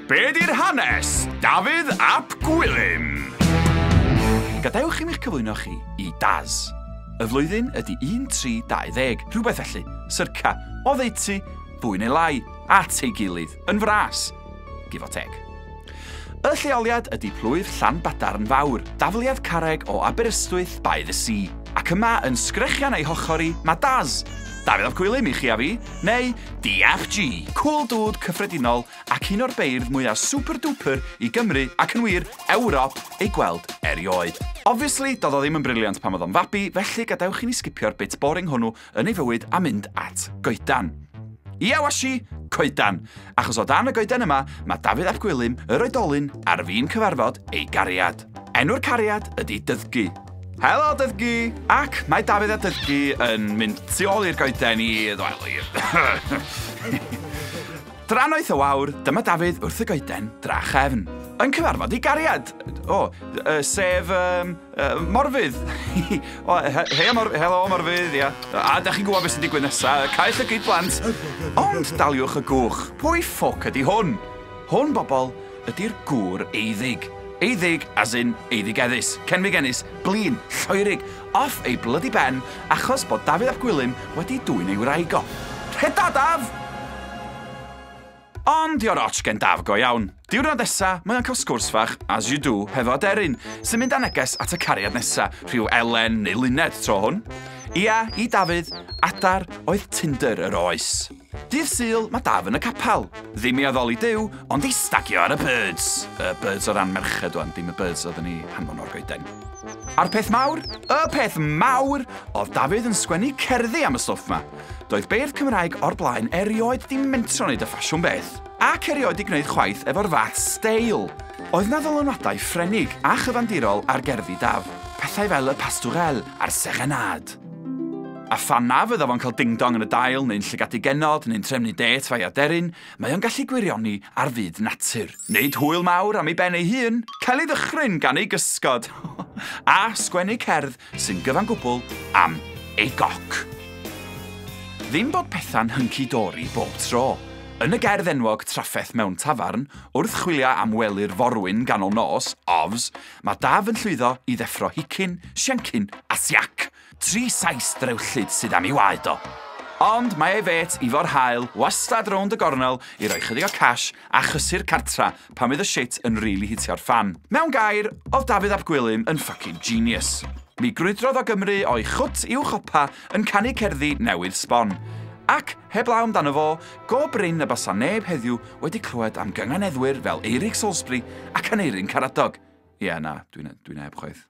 Be di'r hanes, Dafydd ap Gwilym? Gadewch i mi'ch cyflwyno chi i Daz. Y flwyddyn ydy 1320, rhywbeth felly, circa, oddeutu, fwy neu lai, at ei gilydd, yn fras, give or take. Y lleoliad ydy plwyf Llanbadarn Fawr, dafliad carreg o Aberystwyth by the sea. Ac yma yn sgrechian ei hochr i, mae Daz, Dafydd ap Gwilym i chi a fi, neu DFG, cool dude cyffredinol ac un o'r beirdd mwyaf super duper i Gymru ac yn wir Ewrop ei gweld erioed. Obviously, doedd o ddim yn brilliant pan oedd o'n fabi, felly gadewch i ni skipio'r bit boring hwnnw yn ei fywyd a mynd at goedan. Ia washi, coedan. Achos o dan y goeden yma, mae Dafydd ap Gwilym, yr oedolyn, ar fin cyfarfod ei gariad. Enw'r cariad ydy Dyddgu. Helo, Dyddgu! Ac mae Dafydd a Dyddgu yn mynd tu ôl i'r goeden i... Wel, i'r... Drannoeth y wawr, dyma Dafydd wrth y goeden drachefn. Yn cyfarfod ei gariad, o, sef Morfudd. O, hei, helo Morfudd, ia. A da chi'n gwybod beth sy'n digwydd nesaf, cael llygyd blant. Ond daliwch y gwch, pwy ffwc ydy hwn? Hwn, bobl, ydy'r gŵr eiddig. Eiddig, as in eiddigeddus, cenfigenus, blin, lloerig, off ei bloody ben, achos bod Dafydd ap Gwilym wedi dwyn ei wraig o. Rheda, Daf! Ond dio'r otsh gen Daf go iawn. Diwrnod nesa, mae o'n cael sgwrs fach, as you do, hefo aderyn, sy'n mynd â neges at y cariad nesa, rhyw Elen neu Luned tro hwn. Ia, i Dafydd, adar oedd Tinder yr oes. Dydd Sul, mae Daf yn y capel. Ddim i addoli Duw, ond i stagio ar y birds. Y birds o ran merched wan, dim y birds oedd yn ei hanfon o'r goeden. A'r peth mawr? Y peth mawr! Oedd Dafydd yn sgwennu cerddi am y stwff ma. Doedd beirdd Cymraeg o'r blaen erioed di mentro wneud y ffasiwn beth. Ac erioed di gwneud chwaith efo'r fath steil. Oedd na ddylanwadau Ffrenig a chyfandirol ar gerddi Daf. Pethau fel y pastourelle a'r serenade. A phan na fydda fo'n cael ding-dong yn y dail, neu'n llygadu genod, neu'n trefnu dêt efo'i aderyn, mae o'n gallu gwirioni ar fyd natur. Neud hwyl mawr am ei ben ei hun, cael ei ddychryn gan ei gysgod, a sgwennu cerdd sy'n gyfan gwbl am ei goc. Ddim bod pethau'n hunky-dory bob tro. Yn y gerdd enwog Trafferth mewn tafarn, wrth chwilio am wely'r forwyn ganol nos, ofs, mae Daf yn llwyddo i ddeffro Hicyn, Siencyn a Siac. 3 Sais drewllyd sydd am ei waed o. Ond mae ei fêt Ifor Hael wastad rownd y gornel i roi chydig o cash a chysur cartra pan fydd y shit yn rili hitio'r fan. Mewn gair, oedd Dafydd ap Gwilym yn fucking genius. Mi grwydrodd o Gymru o'i chwt i'w chopa yn canu cerddi newydd sbon. Ac, heblaw amdano fo, go brin y basa neb heddiw wedi clywed am gynganeddwyr fel Eurig Salisbury ac Aneirin Karadog. Ie, na, dwi'n heb chwaith.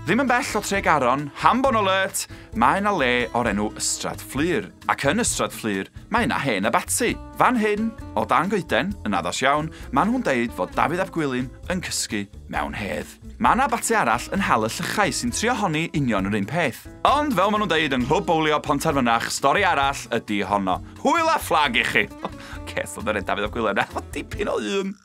Ddim yn bell o Tregaron, Hambon alert, mae yna le o'r enw Ystrad Fflur. Ac yn Ystrad Fflur, mae yna hen abaty. Fan hyn, o dan goeden, yn addas iawn, maen nhw'n deud fod Dafydd ap Gwilym yn cysgu mewn hedd. Mae yna abaty arall yn Hal y Llychau sy'n trio honni union yr un peth. Ond fel maen nhw'n deud yng Nghlwb Bowlio Pontarfynach, stori arall ydy honno. Hwyl a fflag i chi! Ces, oedd yr un Dafydd ap Gwilym na, dipyn o un.